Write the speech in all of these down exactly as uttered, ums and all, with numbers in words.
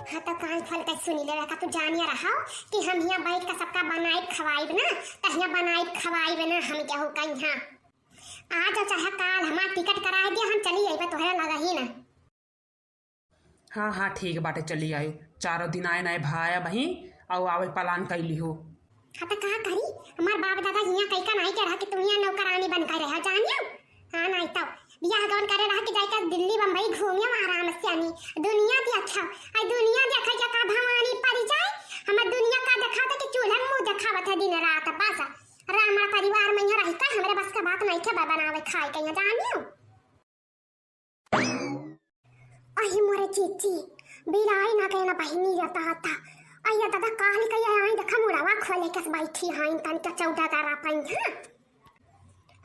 हाँ, तो कान खोल के सुनी लेवे का, तू जानिया रहा कि हम हियाँ बैठ के सबका बनाइब खवाइब ना, तो हियाँ बनाइब खवाइब ना हम केहू का हियाँ। आज चाहे काल हमार टिकट कराए दे, हम चली अइबे तोहरे लगा ही ना। हाँ, हाँ, ठीक बाटे, चली आयु। चारों दिन आए नाए भाया बहिन, अउ आवे plan कइली हो। हाँ, त का करी? हमार बाप दादा हियाँ कई का नाई के रहा कि तू हियाँ नौकरानी बन के रहा, जानियो? हाँ, नाई तो बियाह गवन करे रहा कि जाइके दिल्ली बम्बई घूमियो आराम से, आनी दुनिया देखा। आई दुनिया देखे के का भवानी परी जाए, हमार दुनिया का देखावत कि चूल्हा मुँह देखावत है दिन रात। बस रामण परिवार में यहाँ रही का, हमरे बस का बात नाई के बा बनावे खाए के यहाँ, जानियो? अहि मोरे चीची, बिलाई ना गए ना बहिनी रहता था। अइया दादा काली कहिया आई देखा मुड़वा खोले के बैठी हैं तन के चौदह गारा पई हैं।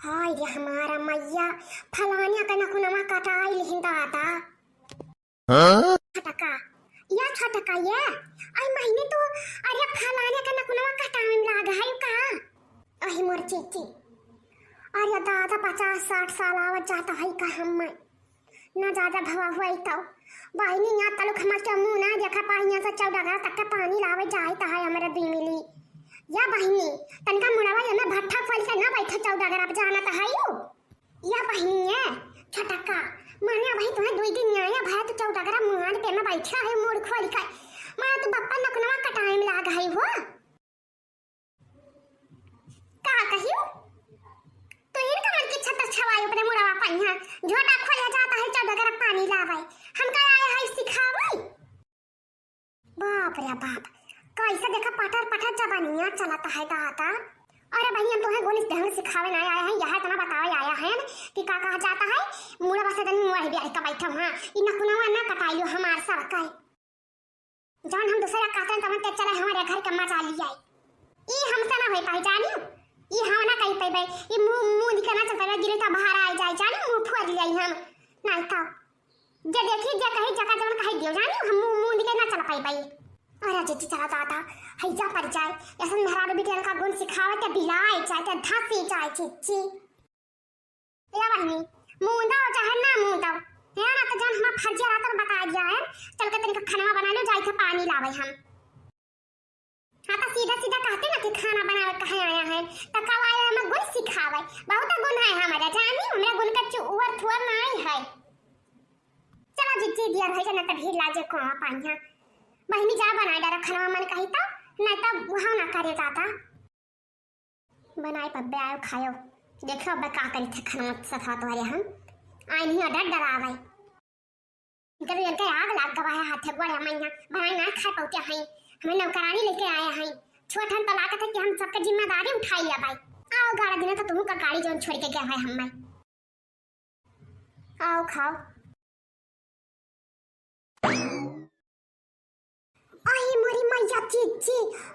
हाय रे हमारा मैया, फलानिया के नकुनवा कटाई लिहिन दादा। हाँ? छटका, या छटका ये, आई महीने तो अरे फलानिया के नकुनवा कटावे में लाग है का? अहि मोर चीची, अरे दादा पचास साठ साल आवत जाता है का हम में। ना ज्यादा भवा हुआ ही तो। बहिनी, यहाँ तलुक हमार के मुँह ना देखा पाई, यहाँ से चौडगरा तक के पानी लावे जाए तो है हमारे दुई मिली। या बहिनी, तनका मुड़वा ये में भट्ठा खोल के ना बैठे चौडगरा पे जाना तो है यू। या बहिनी है, छटक्का, माने अबही तुम्हें दुई दिन नहीं आया भाई, तो चौडगरा मुहान पे में बैठा है मुड़ खोल के। माने तू बप्पा नकुनवा कटाए में लाग है हो। का कहियो? तू इनका मन की छतर छवाई ऊपरे मुड़वा पइहा, झोटा खोले जाता है, चौदह गरा पानी लावे। हम का आए है सिखावे? बाप रे बाप, कैसे देखा पटर पटर जबानिया चलता है दादा। अरे बहिनी, हम तुम्हें गोली ढंग सिखावे ना आए हैं, यह इतना बतावे आया है कि का कहा जाता है, मुड़वा से जनी मुआ ही बिया का बैठा, हाँ, इ नकुनवा ना कटाइयो हमार सब का। जौन हम दूसरा कहतन तवन ते चले हमारे घर के मजा लिया। ई हमसे ना होई पाई जानी, ई हम ना कही पइबे, ई मुंह, मुंह दिखे ना चल पइबे, गिरे तो बाहर आ जाए जानी, मुंह फुआ लिया हम। नहीं तो जे देखी जे कही जका जौन कही दियो जानी, हम मुंह, मुंह दिखे ना चल पइबे। अरे जीजी चला जाता, हैजा पर जाए, ऐसन मेहरारू बिटियन का गुण सिखावे ते बिलाए जाए, ते धसी जाए जीजी। या बहिनी, मूंदो चाहे ना मूंदो, या ना तो जौन हमार फर्जिया रहता ना बता दिया है, चल के तनिक खनवा बना लो, जाई के पानी लावे हम। हाँ तो सीधा सीधा कहते ना कि खाना बनावे कहे आया है, तो कब आया हमें गुण सिखावे, बहुत गुण है हमारा, जानी हमरे गुण का चु-, उवर थुअर नाई है। चलो जीजी दिया भाई ना तो भीड़ लाजे को आप आइया। बहिनी जा बना डारा खनवा मन कही तो, नहीं तो वहाँ ना करे जाता। बनाए पब्बे आयो खायो। देखो अब्बे का करी थे खाना सफा तोहरे हम। आए नहीं order डरावे। इनके तो इनके आग लाग गवा है हाथे गोड़े मैया। बनाए ना खाए पौते हैं। हमें नौकरानी लेके आए हैं। छोट हम तलाक थे कि हम सबके जिम्मेदारी उठाई ले भाई। आओ गाड़ा दिन तो तुम का गाड़ी जौन छोड़ के गया है हमें। आओ खाओ। आई मोरी मैया चीची,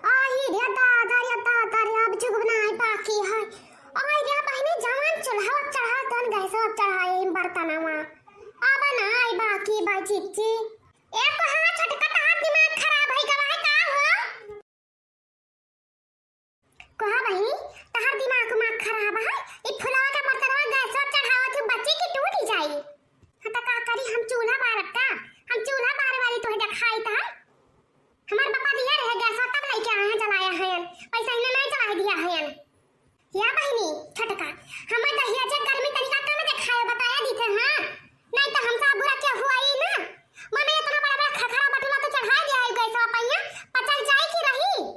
आई रे दादा रे दादा रे, अब जुग बनाए बाकी है। आई रे बहिनी, जवान चूल्हा चढ़ा तन गैस चढ़ाए बर्तनवा, अब ना आई बाकी बा चीची। ए तो हाँ छोटका, तहार दिमाग खराब है गवा है का हो? कहा बहिनी, तहार दिमाग उमाग खराब है? ई फुलवा के बर्तनवा गैसवा चढ़ावत हूँ, बच्ची की टूट जाई। हाँ, तो का करी, हम चूल्हा बारब का? हम चूल्हा बारे वाली तोहे देखाई था। हमार पापा दिया रहे गैसवा, तब लेके आए हैं, जलाया है। पैसा इन्हें नहीं जला दिया है। या बहिनी, छोटका, हमार दहिया जे गर्मी तनिका कम देखायो, बताया दी थे, हाँ? नहीं तो हमसे बुरा क्या हुआ ही ना? मने इतना बड़ा बड़ा खखरा बटुआ तो चढ़ाई दिया है गैसवा पइया, पचक जाए की रही।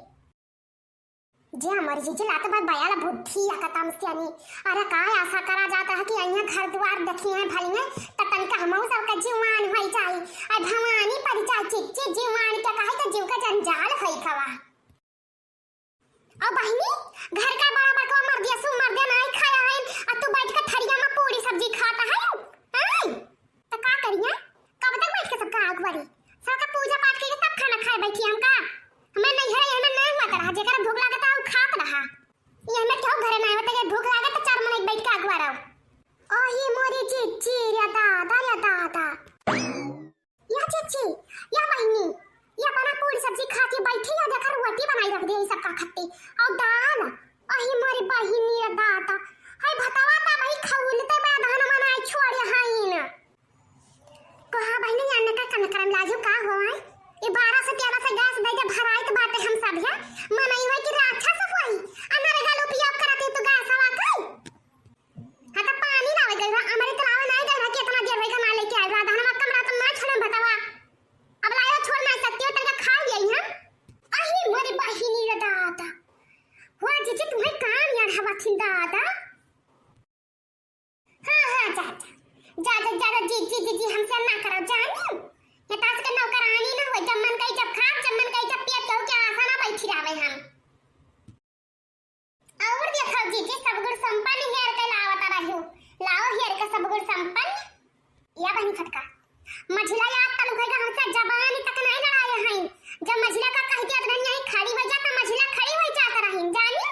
जे हमारी जीजी लात बात बयाला बुद्धि या कतम सियानी। अरे काय आशा करा जाता है कि अइया घर द्वार देखी है भली में, त तनिका हमहू सबका जीवान होई जाई। अरे भवानी परी जाए चिच्ची जीवान के कहे तो जीव का जंजाल होई खवा। अब बहिनी, घर का बड़ा बड़का मर्दिया सु मर्दे नाई खाया है, आ तू बैठ के थरिया में पूरी सब्जी खाता है, हैं? त का करिया? कब तक बैठ के सबका आग बारी? सबका पूजा पाठ के तब खाना खाए बैठी हम का? हमें नहीं है, हमें नहीं हुआ तरह, जेकर भूख लागत है, वो खात रहा। ये हमें क्यों घरे नहीं होता, ये भूख लागे तो चार मनई बैठ के आग बाराओ। ओ ये मोरी चीची, या दादा, या दादा। या चीची, या बहिनी, या बना पूरी सब्जी खा के बैठी, या देखा रोटी बनाई रख दे, ये सबका खट्टी। और दाल, अही मोरी बहिनी रे दादा। हाय भतावा ता भाई खौलते बा धान मनाई छोड़े हाइन। कहा बहिनी, या नका कन करम लाजू का हो है? ई बारह से तेरह से गैस दे दे भराइत बाटे हम सब है। मनई होई कि राक्षस होई? अनरगल उपयोग करत ही तू गैसवा के। हाँ, त पानी लावे गई रहा, अमृत लावे नाहीं गई रहा, केतना देर होई का ना लेके आइल रहा, धनवा कमरा त ना छोड़े भतवा। अब लायो छोड़ नाहीं सकती हो, तनिका खा लिया हम। अही मोरी बहिनी रे दादा। हुआ जीजी तुम्हें काम यार हवा थी दादा। हाँ, हाँ, जा, जा। जा, जा, जा, जा, जीजी, जीजी, हमसे ना करो, जानी? ये तास के नौकरानी ना हो, जब मन कही जब खाब, जब मन कही जब पियब, केहू के आसा ना बैठी रहवे हम। और देखो जीजी, सब गुण संपन्न हेर के लावत रहू। लाओ हेर के सब गुण संपन्न। या बहिन छोटका, मझिला याद तलु भइगा हमसे जबानी तक नाहीं लड़ाए हईं। जब मझिला का कह दिया तो यहीं खड़ी हो जा, तो मझिला खड़ी हो जात रही, जानी?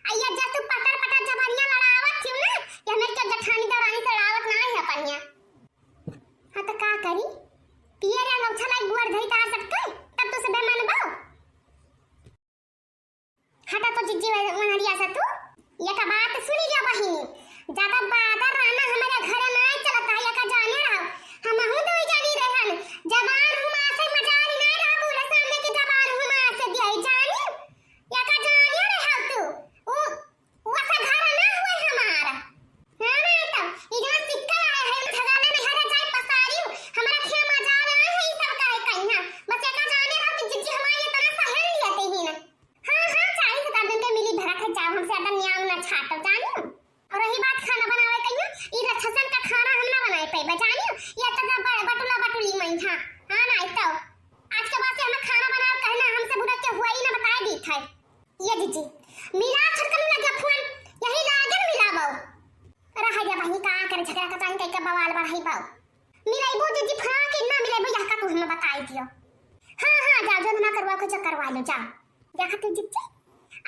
आ ये जब तू पटर पटर जबानिया लड़ावत थी ना, ये मेरे के जेठानी दौरानी से लड़ावत ना है अपनिया। हाँ तो का करी? पियर या लौछा लाई गुआर धई तार सबके, तब तू सबे मनबो। हटा तो जिज्जी वनरिया से तू। एक बात सुनी लियो बहिनी, ज्यादा बादर रहना हमारे घरे नाहीं चलत है, एका जाने रहो। हमहू दुई जानी रहन, जबान हुमा से मजाल नाहीं रहा, बोले सामने की जबान हुमा से दिया जानी, एका जाने रहो तू। उ, उ ऐसा घर ना हुए हमार। हाँ ना तो, ई जहाँ सिक्का आए है, झगड़ा नहीं हरे जाए पसारी, हमारा खेमा जाल ना है, ई सब काहे कहीं है। बस एका जाने रहो कि जिज्जी हमारी इतना सहन लिया ते ही ना। हाँ, हाँ, चालीस हजार दिन के मिली भरा खाई जाओ, हमसे ज्यादा न्याम ना छाटो, जानी? और रही बात खाना बनावे के, ई राक्षसन का खाना हम ना बनाए पाइबा, जानी? ये तो बड़-, बटुला बटुली मई, हाँ, हाँ, नाहीं तो। आज के बाद से हमें खाना बनावे कहना, हमसे बुरा के हुआ ही ना बताए दी था। ये जीजी, मिला छोटकन लगे फोन, यही लागे मिलाबो। रह जा बहिनी, का करे झगड़ा का चाही, कई के बवाल बढ़ाई बाऊ। मिलाइबो जीजी फोन के ना मिलाइबो, यह का तू हमें बताई दियो। हाँ, हाँ, जाओ, जो ना करवा को जो करवा लो, जाओ। देखा तू जिज्जी?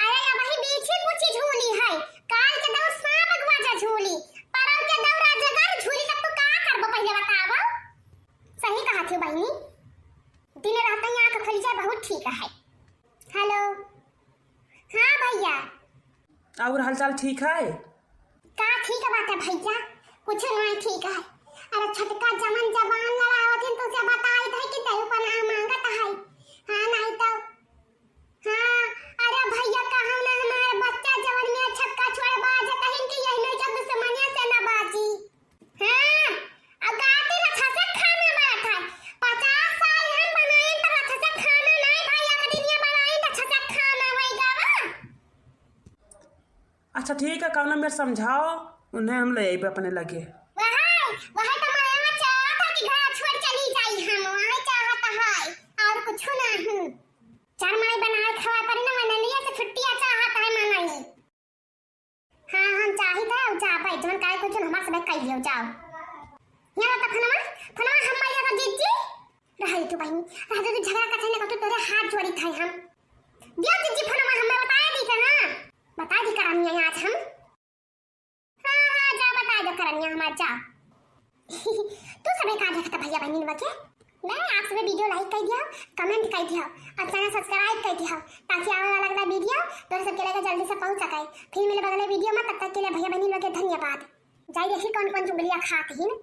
अरे, अब ही बीछी कुछी झूली है। काल के दौर सांप अगवा जा झूली। परल के दौर अजगर झूली, तब तू का करबो पहिले बतावा? सही कहा थी बहिनी। दिन रहते ही आँख खुल जाए, बहुत ठीक है। हेलो। हाँ भइया। और हालचाल ठीक है? का ठीक बात है भइया, कुछ नाहीं ठीक है। अरे छोटका जवन जबान लड़ावत है, तुझे बताई थे कि तेहू पनाह मांगत है। हाँ, नाहीं तो। हाँ, अरे भइया, कहूँ ना हमारे बच्चा जवन में छक्का छोड़ बाज कहिन कि यही में के दुश्मनिया से ना बाजी। हाँ, अब गाते रथ से खाना बनत है। पचास साल हम बनाइन त रथ से खाना नाहीं भाई, एक दिन ये बनाइन त रथ से खाना होई गावा। अच्छा ठीक है, कौनो मेर समझाओ, उन्हें हम ले आइबे अपने लगे। वहाई, वहाई तो मनवा चाहत है कि घर छोड़ चली जाई हम, वहाई चाहत है, और कुछ नहीं। चार मनई बनाए खावा पड़ी ना, मनलिया से छुट्टिया चाहत है मनई। हाँ, हम चाहित है, उ जा भाई, जवन काहे कुछ हमार सबे कहियो, जाओ। यहाँ तो फनवा, फनवा हम मारिया तो जीजी। रह तू बहिनी, रह तू, झगड़ा करते ना, तू तोरे हाथ जोड़ी था हम। दियो जीजी फनवा, हमें बताए दी थे, हाँ। बताए दी करनिया आज हम। हाँ, हाँ, जा बताए दो करनिया हमार, जा। तू सबे का देखता भइया बहिनी बके? मैं आप सबे video like कर दिया, comment कर दिया और channel subscribe कर दिया, ताकि आवे वाला अगला video तोरे सबके लगे जल्दी से पहुँच सके। फिर मिले अगले video में, तब तक के लिए भइया बहिनी बके धन्यवाद। जाई देखी कौन कौन चुगलिया खात ही न।